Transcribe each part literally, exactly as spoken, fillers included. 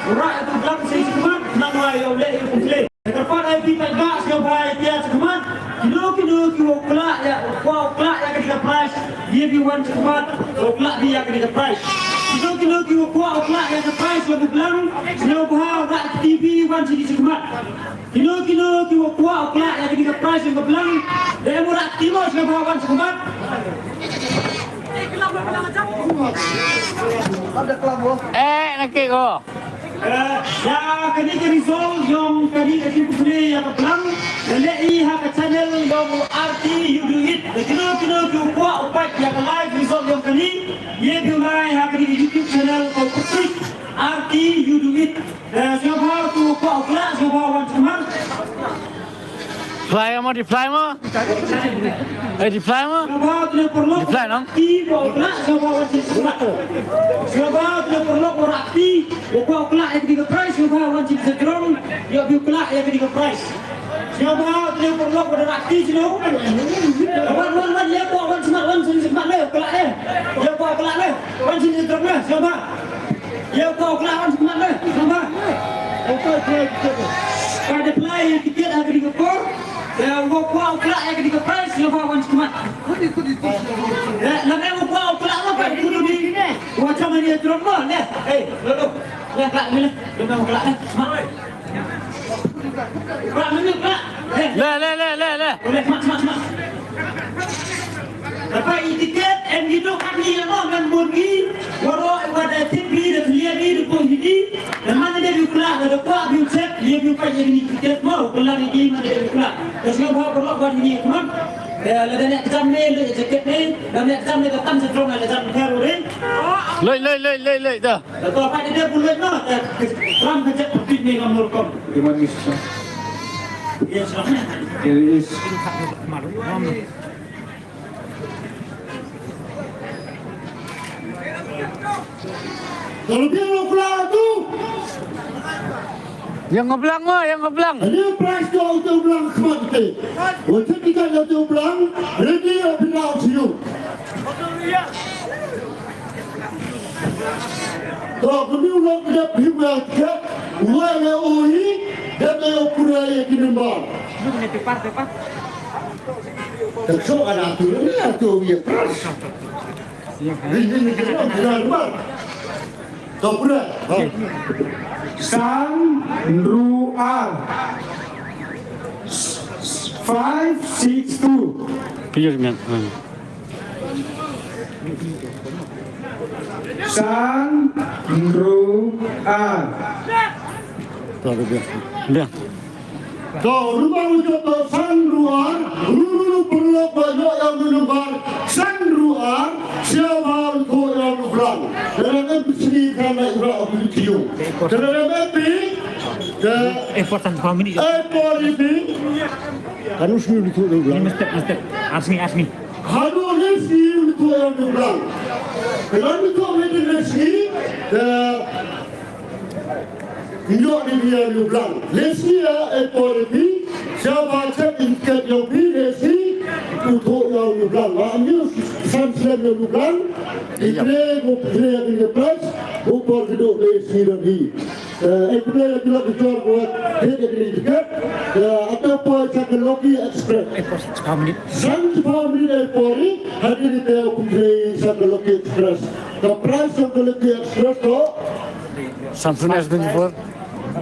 Rah ya tu blang sa chakhmat, nang wa yow leh ya pyntleh. Ka kyrpad ai phi paidbah sñiawbha ya tiar chakhmat. Kino kino kiwa klah ya, wa klah ya kani ka prize, ye phi wan chakhmat, wa klah phi ya kani ka prize. Kino kino kiwa kwah u klah ya ka prize yong u blang, sñiawbha rah kti phi wan chini chakhmat. Kino kino kiwa kwah u klah ya kani ka prize yong ka blang, da em u rah kti mo, sñiawbha wan chakhmat. Eh, naki ko. Eh, ya kani ka result yong kani ka jingpyntleh ya ka blang, da leh i ha ka channel yong u R T You Do It. Da kino kino kiwa kwah u pait ya ka live result yong kani, ye phi u lai ha kani ka YouTube channel ko Patrick R T You Do It. Eh, sñiawbha kiwa kwah u klah, sñiawbha wan chakhmat. Fly mo, di fly mo? Eh, di fly mo? Sñiawbha u tne pyrlok. Di fly, no? Ti ko u klah, sñiawbha wan chini chakhmat. Sñiawbha u tne pyrlok wa rah kti, wa kwah u klah ya kani ka prize, sñiawbha wan chini chakhmat. Yow phi u klah ya kani ka prize. Sñiawbha u tne pyrlok wa rah kti chino. Wan, wan, wan, ye kwah wan chakhmat, wan chini chakhmat le, u klah le. Ye kwah u klah le, wan chini chakhmat le, sñiawbha. Yow kwah u klah wan chakhmat le, sñiawbha. Ka da apply ya ticket ha kani ka por. Ya, wa kwah u klah ya kani ka prize, sñiawbha wan chakhmat. Ya, lada wa kwah u klah mo, ka da kut u di. Wa chama ni tron mo, le. Eh, lo, lo. Le, klah mi le. Lo, klah le. Ma. Klah mi le, klah. Le. Le, le, le, le, le. Le, ma, ma, ma. Dapat i ticket, em ki dok kat ni mo, man bun ki, waroh i wa da tip bi, da clear bi, da pun bi, da man da bi klah, da kwah bi check, ye bi pa ye ni ticket mo, klah ni ki man da bi klah. Da sñiawbha pyrlok wa ni man. Eh, la da ne jam ne, le jacket ne, da ne jam ne, da tam sa trong, la jam ne ro re. Lei, lei, lei, lei, lei, da. Da to pa de bun le no, da ram ka jacket ne ngam nor kom. Di man ni sa. Yes, sir. There is. Kalau dia mau keluar tu, yang ngeblang mah, yang ngeblang. Ini prize tu, tu blang khmat te. Untuk kita tu blang, ready ya, blang siu. To, kami ulang dia pihak, wala oi, dia tayo pura ya kinembang. Lu kena tepar, tepar. Tepso ada tu, ni tu ya. Ni, ni, ni, ni, ni, ni, ni. Topura. San ru ar. Five six two. Clear, man. San ru ar. Biang. To, ruma u jop to san ru ar, ru ru ru pyrlok ba yoh ya u number san ru ar, sia ba u thoh ya u blang. Dalam em sini kan na ira u video. Dalam em pi, ke, eh, for san family. Eh, for ini. Kanu sini u thoh ya u blang. Mesti, mesti. Asni, asni. Hanu ni sini u thoh ya u blang. Dalam u thoh ni sini, ke, Nyo ni dia ni blang. Lesi ya, eh, poi ni. Siapa cek inket yo bi lesi. Tu tu yo ni blang. Wa ni san sen yo ni blang. Ikre mo ikre ya ni plus. Mo por kido lesi dan hi. Eh, ikre ya ni lagi jor buat. Dia ni tiket. Ya, atau poi cek Lucky Express. San sepuluh minit eh poi. Hadir di teo ikre cek Lucky Express. The price of the Lucky Express tu. Samsung S twenty-four.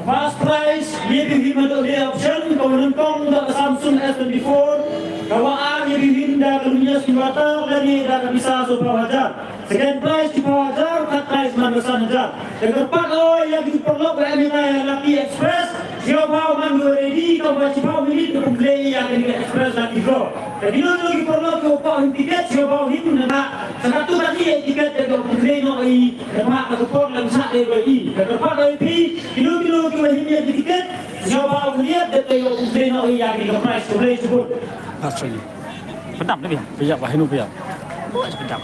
First prize, ye phi him hadooh le option, ka wa nyngkong da ka Samsung S twenty-four, ka wa ar ye phi him da ka lunya sniwatar, lane da ka pisa soo phaw hajar. Second prize, chiphaw hajar, third prize, man ka san hajar. Te kyrpad o, ya ki paralok wa em ya Lucky Express, chiphaw man ko ready, ka wa chiphaw minit ko pynplay ya ka Lucky Express Lucky Draw. Te kino kino ki paralok ko pa him tiket, chiphaw him na, sa katu kati ya tiket ko pynplay no i. Te ma ka por lang sa de ba i. Te kyrpad o i phi, kino kino ki wa him ya ki tiket, sñiawbha u khliat de te yow u khliat no i ya ki ka prize, u khliat chibun. Actually. Pedam de biang. Pia ba hinu pia. Bos pedam.